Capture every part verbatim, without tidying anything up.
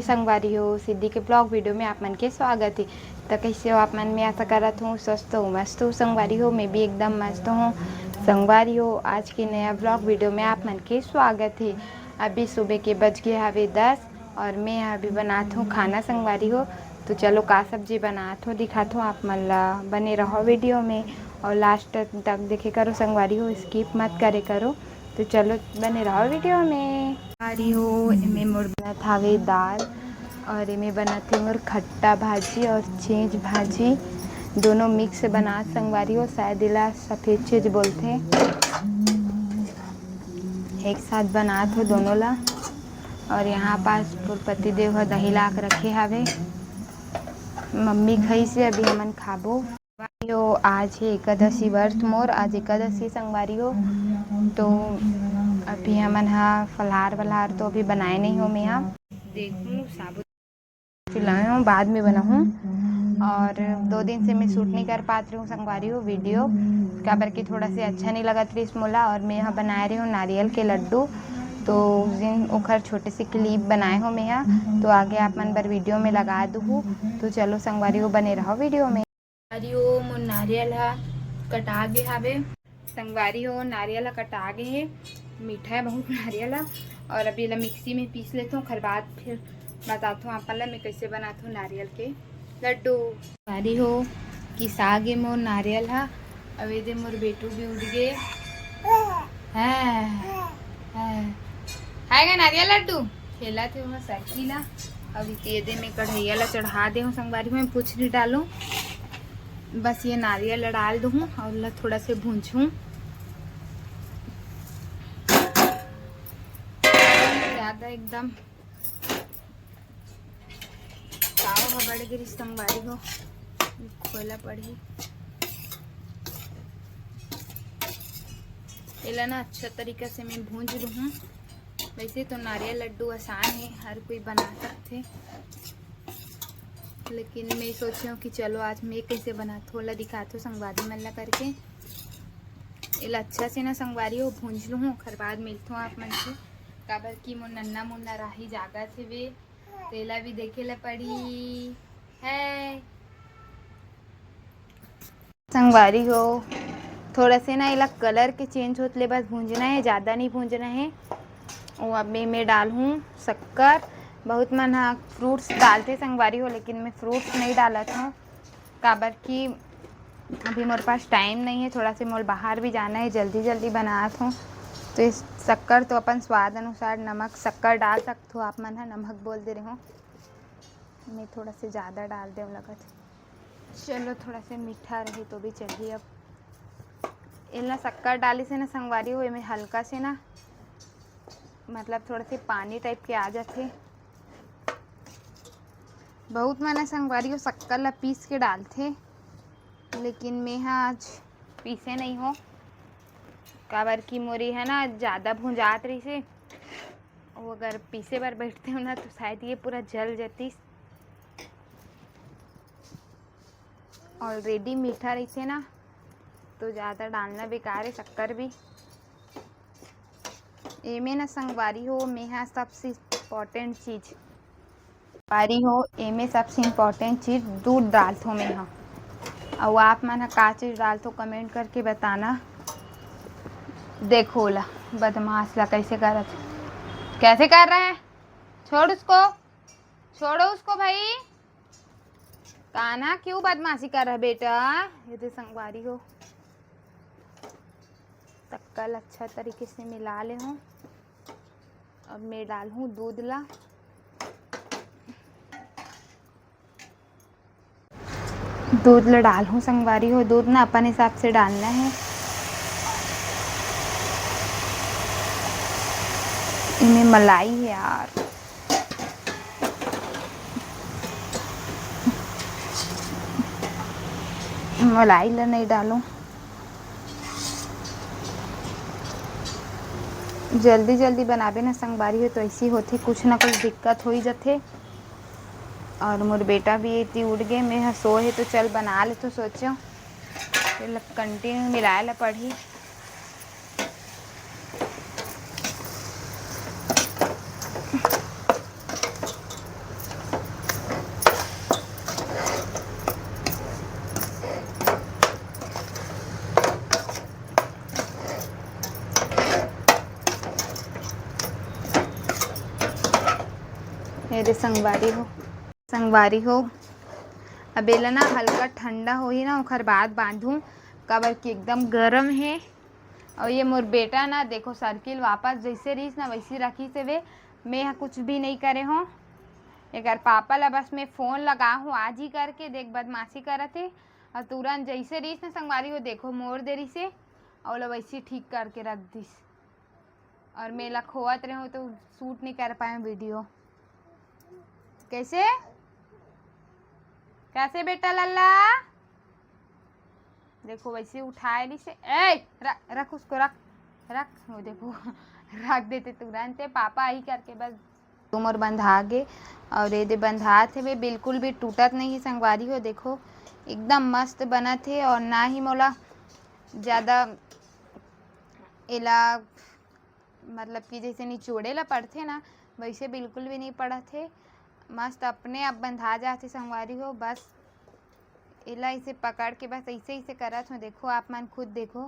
संगवारी हो, सिद्धि के vlog video में आप मन के स्वागत हे। त कइसे हो आप मन? मैं आशा करत हूँ स्वस्थ हो, मस्त हो संगवारी हो। मैं भी एकदम मस्त हूँ संगवारी हो। आज के नया vlog video में आप मन के स्वागत हे। अभी सुबह के बज गे हवे दस और मैं अभी बनात हूँ खाना संगवारी हो। तो चलो का सब्जी बनात हूँ दिखात हूँ आप मन ला। बने रहो video में और last तक देखे करो संगवारी हो, skip मत करे करो। तो चलो बने रहो video में। संगवारी हो, एमे मोर बनत हावे दाल और एमे बनत हे मोर खट्टा भाजी और चीज भाजी, दोनों mix बनात संगवारी हो। शायद एला सफेद चीज बोलथे। एक साथ बनात हो दोनों ला। और यहाँ पास मोर पति देव ह दही ला के रखे हावे। मम्मी खाइसे, अभी हमन खाबो। यो, आज हे एकादशी व्रत मोर, आज एकादशी संगवारी हो। तो अभी हमन हा फलार वलार तो अभी बनाए नहीं हो मैं हा। देखूँ साबुत पिलाए हूँ, बाद में बनाहूँ। और दो दिन से मैं shoot नहीं कर पात रही हूँ संगवारी हो video, काबर कि थोड़ा से अच्छा नहीं लगत रहिस मोला। और मैं यहाँ बनाए रही हूँ नारियल के लड्डू, तो उस दिन ओखर छोटे से clip बनाए हो मैं यहाँ, तो आगे आप मन बर video में लगा दूँ। तो चलो संगवारी हो, बने रहो video में। संगवारी हो, मोर नारियल हा कटा गे हावे। संगवारी हो, नारियल ह कटा गे हे, मीठा है बहुत नारियल ह। और अभी एला मिक्सी में पीस लेथों, ओखर बाद फिर बताथों आप मन ला मैं कइसे बनाथों नारियल के लड्डू। संगवारी हो, किसा गे मोर नारियल ह। अब एदे मोर बेटू भी उठ गे। हैं, हैं। खाएगा नारियल लड्डू? खेलत हे ओहा साइकिल ला। अब एदे मैं कढ़ैया ला चढ़ा दे हूँ संगवारी हो, मैं पूछ नहीं डालूँ। बस ये नारियल ला डाल दूँ और ला थोड़ा से भूंजूँ। ज़्यादा एकदम ताव ह बढ़ गे रिहिस संगवारी हो, खोला पड़ही। एला ना अच्छा तरीका से मैं भूंज लूँ। वैसे तो नारियल लड्डू आसान है, हर कोई बना सकथे, लेकिन मैं सोचे हूँ कि चलो आज मैं कैसे बनाथों, ओला दिखाथों संगवारी मन ला करके। एला अच्छा से ना संगवारी हो भूंज लूँ, ओखर बाद मिलथों आप मन से, काबर कि मोर नन्ना मुन्ना राही जागत हेवे, तेला भी देखे ला पड़ी है। संगवारी हो, थोड़ा से ना एला colour के change होत ले बस भूंजना है, ज़्यादा नहीं भूंजना है। वो अब मैं, मैं डालहूँ शक्कर। बहुत मन हा fruits डालथे संगवारी हो, लेकिन मैं fruits नहीं डालत हूँ, काबर कि अभी मोर पास time नहीं है, थोड़ा से मोर बाहर भी जाना है, जल्दी जल्दी बनात हूँ। तो इस शक्कर तो अपन स्वाद अनुसार नमक शक्कर डाल सकथो आप मन हा, नमक बोल दे रहे हो, मैं थोड़ा से ज़्यादा डाल देव लगत। चलो, थोड़ा से मीठा रही तो भी चलही। अब एला शक्कर डाली से ना संगवारी हो, एमे हल्का से ना, मतलब थोड़ा से पानी type के आ जाथे। बहुत मन संगवारी हो शक्कर ला पीस के डालथे, लेकिन मैं हा आज पीसे नहीं हो, काबर कि मोर ये हा ना ज़्यादा भुंजात रहिसे। वो अगर पीसे बर बैठते हो ना तो शायद ये पूरा जल जतिस। Already मीठा रहिथे ना, तो ज़्यादा डालना बेकार है शक्कर भी। एमे ना संगवारी हो, मैं हा सबसे important चीज़, संगवारी हो, एमे सबसे important चीज़ दूध डालथों मैं हा। अउ आप मन हा का चीज़ डालथो, comment करके बताना। देखो ला, बदमाश ला कैसे करत, कैसे कर रहे हैं? छोड़ उसको, छोड़ो उसको भाई। कान्हा, क्यों बदमाशी कर रहा है बेटा? ये दे संगवारी हो, शक्कर अच्छा तरीके से मिला ले हूँ। अब मैं डालहूँ दूध ला। दूध ला डालहूँ संगवारी हो, दूध ना अपन हिसाब से डालना है। इमे मलाई है यार, मलाई ला नहीं डालूँ। जल्दी जल्दी बनाबे ना संगवारी हो तो ऐसी होथे, कुछ ना कुछ दिक्कत हो ही जाथे। और मोर बेटा भी इति उठ गए, मैं हा सोए हे तो चल बना ले तो सोचो, तेला continue मिलाए ला पड़ही। मेरे संगवारी हो, संगवारी हो, अब एला ना हल्का ठंडा होही ना, ओखर बाद बांधूं, काबर कि एकदम गरम हे। और ये मोर बेटा ना, देखो, साइकिल वापस जैसे रहीस ना, वैसी रखीस हवे। मैं ह कुछ भी नहीं करे हों। एकर पापा ला बस मैं फोन लगा हूँ आज ही करके, देख, बदमाशी करत हे। और तुरंत जैसे रहीस ना, संगवारी हो, देखो, मोड़ दे रहीस हे, और ओला वैसे ठीक करके रख दीस। और मैं ला खोवत रहूं तो शूट नहीं कर पाए वीडियो। कैसे, कैसे बेटा लल्ला? देखो, वैसे उठाए ली से। ए, र-, रख उसको, रख, रख। वो देखो, रख देते तुरंत। पापा आई करके बस। तुमोर बंधा गे, और ये दे बंधात हवे, बिल्कुल भी टूटत नहीं हे संगवारी हो। देखो, एकदम मस्त बनत हे, और ना ही मोला ज़्यादा एला, मतलब कि जैसे निचोड़े ला पड़थे ना, वैसे बिल्कुल भी नहीं पड़त हे। मस्त अपने आप बंधा जाथे संगवारी हो। बस एला इसे पकड़ के बस ऐसे, ऐसे करत हों। देखो, आप मन खुद देखो,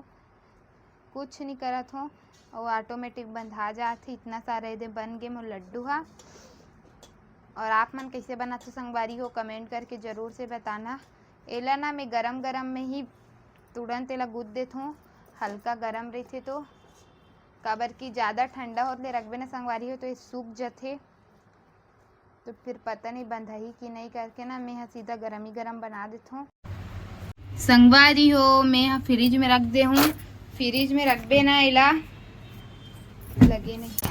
कुछ नहीं करत हों, और ऑटोमेटिक बंधा जाथे। इतना सारा एदे बन गे मोर लड्डू हा। और आप मन कैसे बनाथो संगवारी हो, कमेंट करके जरूर से बताना। एला ना मैं गरम गरम में ही तुरंत एला गूंथ देथों, हल्का गरम रहिथे तो, काबर कि ज़्यादा ठंडा होत ले रखबे ना संगवारी हो, तो ये सूख जथे, तो फिर पता नहीं बंधाही कि नहीं करके ना, मैं ह सीधा गरम ही गरम बना देथों। संगवारी हो, मैं ह फ्रिज में रख दे हूँ। फ्रिज में रखबे ना एला, लगे नहीं।